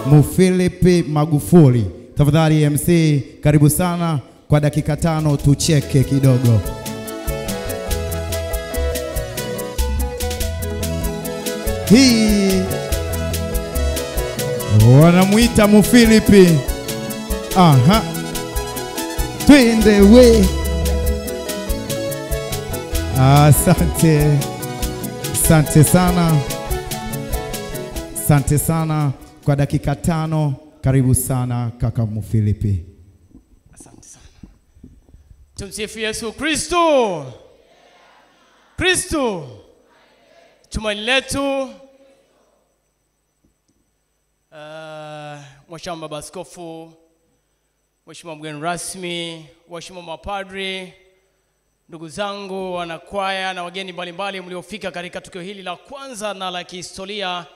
Mufilipi Magufuli. Tafadhali MC, karibu sana kwa dakika 5 tucheke kidogo. Hii wanamuita Mufilipi. Aha. Twende we. Asante. Asante sana. Asante sana kwa dakika 5. Karibu sana kaka Mufilipi. Asante sana. Tumsifu Yesu Kristo. Kristo tumaini letu. Mheshimiwa Baba Askofu, Mheshimiwa mgeni rasmi, waheshimiwa mapadri, ndugu zangu wanakwaya na wageni mbalimbali mliofika katika tukio hili la kwanza na la kihistoria.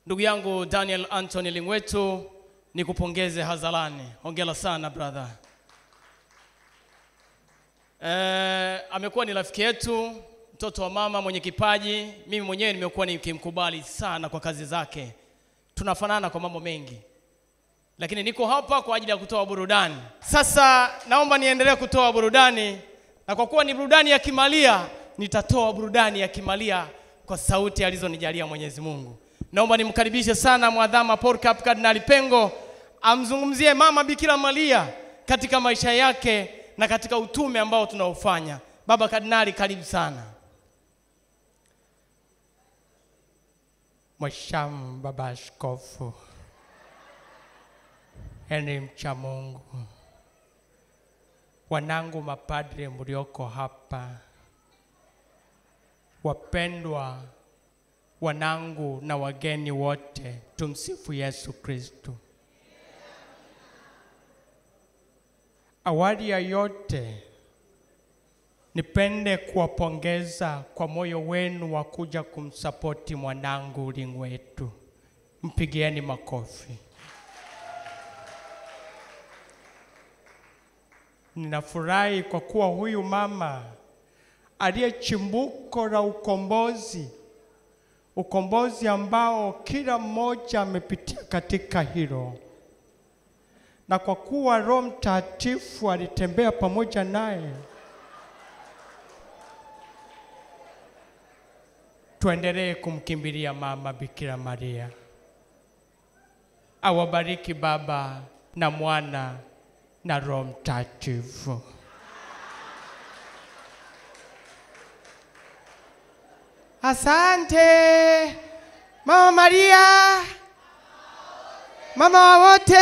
Ndugu yangu Daniel Anthony Lingwetu, nikupongeze hadharani. Hongera sana brother. Amekuwa ni rafiki yetu, mtoto wa mama mwenye kipaji. Mimi mwenyewe nimekuwa nikimkubali sana kwa kazi zake. Tunafanana kwa mambo mengi. Lakini niko hapa kwa ajili ya kutoa burudani. Sasa naomba niendelee kutoa burudani, na kwa kuwa ni burudani ya Kimalia, nitatoa burudani ya Kimalia kwa sauti alizonijalia Mwenyezi Mungu. Naomba nimkaribishe sana Mwadhama Polycarp Kardinali Pengo amzungumzie Mama Bikira Maria katika maisha yake na katika utume ambao tunaofanya. Baba Kardinali, karibu sana. Mhashamu Baba Askofu Henry mcha Mungu, wanangu mapadre mlioko hapa, wapendwa wanangu na wageni wote, tumsifu Yesu Kristo. Awali ya yote, nipende kuwapongeza kwa moyo wenu wa kuja kumsapoti mwanangu Lingwetu. Mpigieni makofi. Ninafurahi kwa kuwa huyu mama aliye chimbuko la ukombozi, ukombozi ambao kila mmoja amepitia katika hilo, na kwa kuwa Roho Mtakatifu alitembea pamoja naye, tuendelee kumkimbilia Mama Bikira Maria. Awabariki Baba na Mwana na Roho Mtakatifu. Asante Mama Maria, mama wa wote.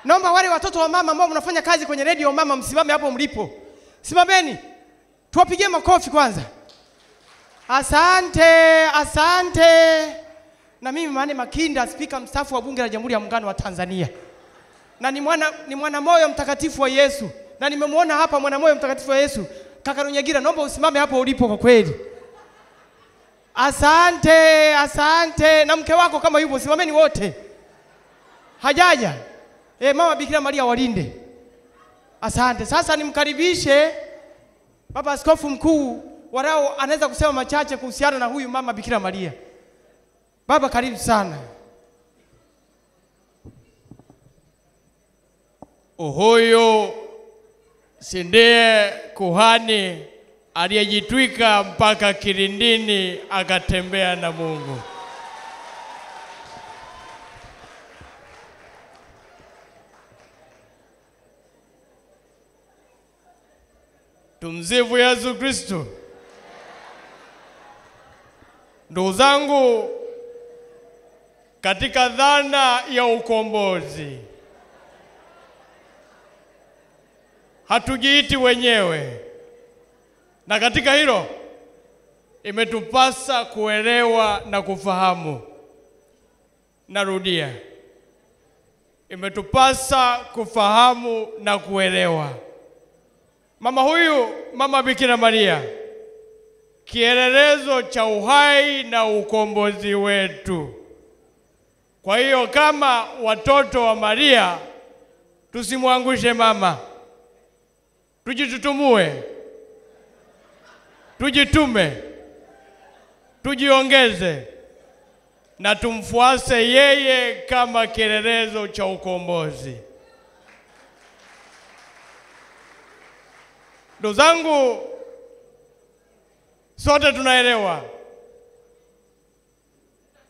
Naomba wale watoto wa mama ambao mnafanya kazi kwenye radio mama, msimame hapo mlipo. Simameni, tuwapigie makofi kwanza. Asante, asante. Na mimi Mane Makinda, spika mstaafu wa Bunge la Jamhuri ya Muungano wa Tanzania, na ni mwana moyo mtakatifu wa Yesu, na nimemuona hapa mwana moyo mtakatifu wa Yesu. Kaka Runyagira, naomba usimame hapo ulipo kwa kweli. Asante, asante. Na mke wako kama yupo, simameni wote. Hajaja. Mama Bikira Maria walinde. Asante. Sasa nimkaribishe Baba Askofu Mkuu, warao anaweza kusema machache kuhusiana na huyu Mama Bikira Maria. Baba, karibu sana. Huyu si ndiye kuhani aliyejitwika mpaka kilindini akatembea na Mungu? Tumsifu Yesu Kristo. Ndugu zangu, katika dhana ya ukombozi hatujiiti wenyewe, na katika hilo imetupasa kuelewa na kufahamu. Narudia, imetupasa kufahamu na kuelewa. Mama huyu, Mama Bikira Maria, kielelezo cha uhai na ukombozi wetu. Kwa hiyo kama watoto wa Maria, tusimwangushe mama. Tujitutumue, tujitume, tujiongeze na tumfuase yeye kama kielelezo cha ukombozi. Ndugu zangu, sote tunaelewa,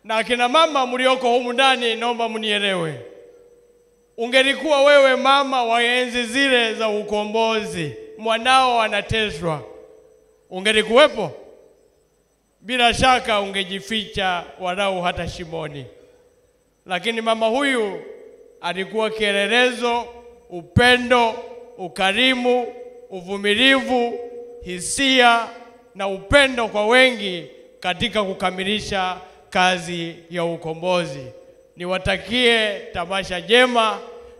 na akina mama mlioko humu ndani, naomba mnielewe. Ungelikuwa wewe mama wa enzi zile za ukombozi, mwanao anateswa, ungelikuwepo? Bila shaka ungejificha walau hata shimoni. Lakini mama huyu alikuwa kielelezo, upendo, ukarimu, uvumilivu, hisia na upendo kwa wengi katika kukamilisha kazi ya ukombozi. Niwatakie tamasha jema,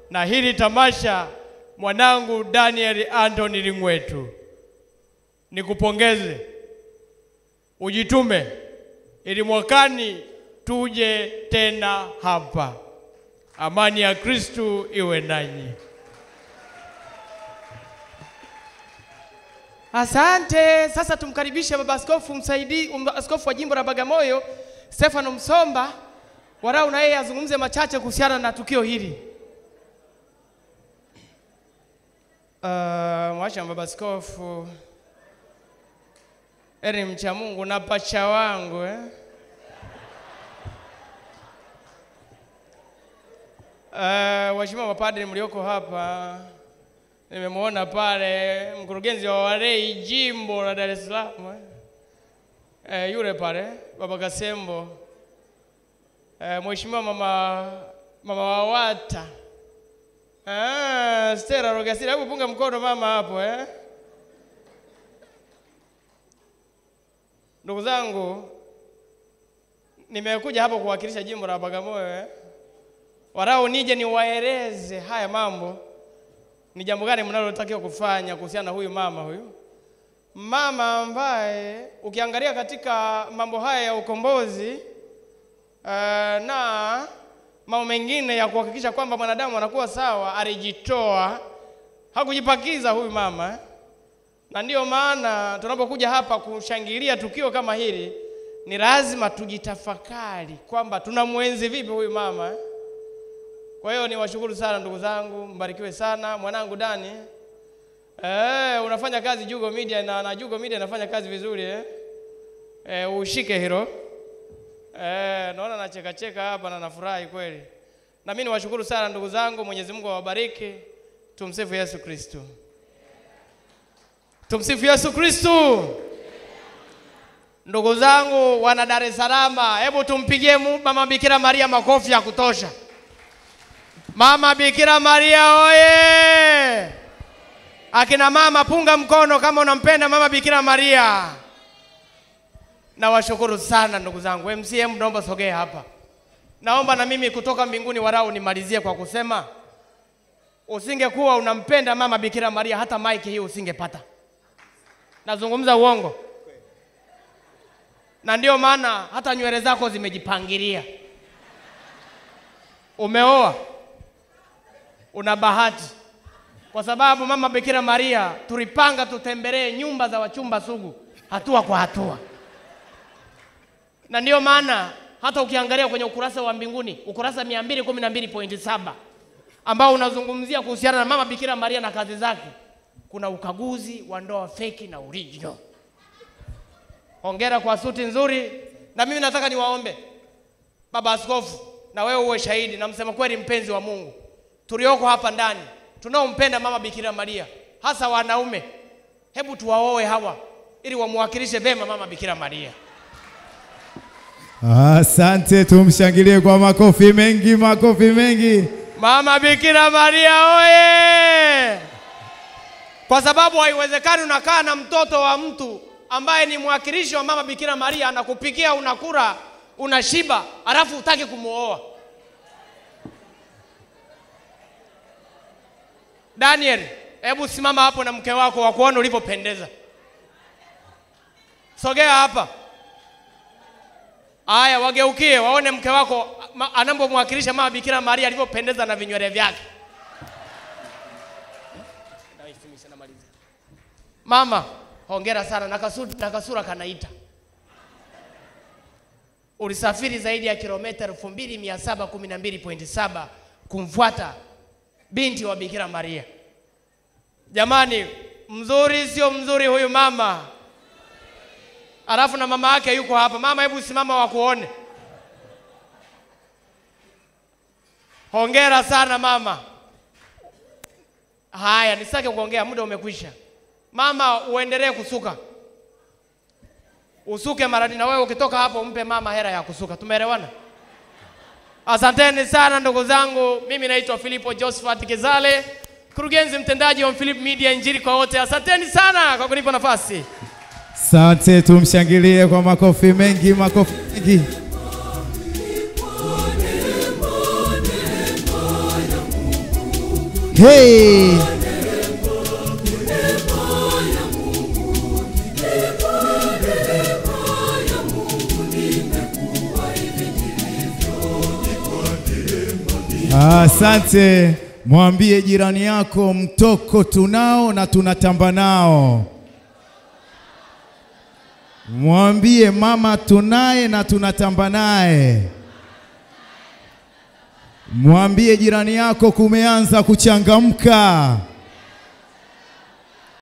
na hili tamasha, mwanangu Daniel Anthony Lingwetu, nikupongeze, ujitume ili mwakani tuje tena hapa. Amani ya Kristu iwe nanyi. Asante. Sasa tumkaribishe baba askofu msaidi, askofu wa jimbo la Bagamoyo, Stefano Msomba, walau na yeye azungumze machache kuhusiana na tukio hili. Mwacha baba askofu, eri mcha Mungu na pacha wangu Waheshimiwa mapadri mlioko hapa, nimemuona pale mkurugenzi wa walei jimbo la Dar es Salaam, yule pale baba Kasembo, mheshimiwa mama Wawata, Stella Rogasira, hebu punga mkono mama hapo Ndugu zangu, nimekuja hapo kuwakilisha jimbo la Bagamoyo Warao nije niwaeleze haya mambo, ni jambo gani mnalotakiwa kufanya kuhusiana na huyu mama huyu. Mama ambaye ukiangalia katika mambo haya ya ukombozi na mambo mengine ya kuhakikisha kwamba mwanadamu anakuwa sawa, alijitoa, hakujipakiza huyu mama. Na ndiyo maana tunapokuja hapa kushangilia tukio kama hili, ni lazima tujitafakari kwamba tunamuenzi vipi huyu mama. Kwa hiyo niwashukuru sana ndugu zangu, mbarikiwe sana. Mwanangu Dani, unafanya kazi Jugo Media na Jugo Media inafanya kazi vizuri ushike hilo. Naona nacheka cheka hapa na nafurahi kweli. Na mimi niwashukuru sana ndugu zangu, Mwenyezi Mungu awabariki. Tumsifu Yesu Kristo. Tumsifu Yesu Kristo. Ndugu zangu wana Dar es Salaam, hebu tumpigie Mama Bikira Maria makofi ya kutosha. Mama Bikira Maria oye! Akina mama punga mkono kama unampenda Mama Bikira Maria. Nawashukuru sana ndugu zangu. MCM naomba sogee hapa. Naomba na mimi kutoka mbinguni warau nimalizie kwa kusema, usingekuwa unampenda Mama Bikira Maria hata mic hii usingepata. Nazungumza uongo? Na ndio maana hata nywele zako zimejipangilia. Umeoa, una bahati, kwa sababu Mama Bikira Maria tulipanga tutembelee nyumba za wachumba sugu hatua kwa hatua. Na ndio maana hata ukiangalia kwenye ukurasa wa mbinguni, ukurasa 212.7 ambao unazungumzia kuhusiana na Mama Bikira Maria na kazi zake, kuna ukaguzi wa ndoa feki na original. Hongera kwa suti nzuri. Na mimi nataka niwaombe Baba Askofu, na wewe uwe shahidi na msema kweli mpenzi wa Mungu, tulioko hapa ndani tunaompenda Mama Bikira Maria, hasa wanaume, hebu tuwaoe hawa ili wamwakilishe vema Mama Bikira Maria. Asante, tumshangilie kwa makofi mengi, makofi mengi. Mama Bikira Maria oye! Kwa sababu haiwezekani unakaa na mtoto wa mtu ambaye ni mwakilishi wa Mama Bikira Maria, anakupikia, unakula, unashiba, alafu utaki kumuoa. Daniel, hebu simama hapo na mke wako wakuone ulivyopendeza. Sogea hapa. Aya, wageukie waone mke wako anapomwakilisha Mama Bikira Maria alivyopendeza na vinywele vyake. Mama, hongera sana na kasura kanaita. Ulisafiri zaidi ya kilomita 2712.7 kumfuata binti wa Bikira Maria. Jamani, mzuri sio mzuri huyu mama? Alafu na mama yake yuko hapa. Mama, hebu simama wakuone. Hongera sana mama. Haya, nisitake kuongea, muda umekwisha. Mama, uendelee kusuka. Usuke maradi, na wewe ukitoka hapo umpe mama hera ya kusuka. Tumeelewana? Asanteni sana ndugu zangu. Mimi naitwa Filipo Josephat Kizale, mkurugenzi mtendaji wa Philip Media, Injili kwa wote. Asanteni sana kwa kunipa nafasi. Asante, tumshangilie kwa makofi mengi, makofi mengi. Hey! Asante. Mwambie jirani yako mtoko tunao na tunatamba nao. Mwambie mama tunaye na tunatamba naye. Mwambie jirani yako kumeanza kuchangamka.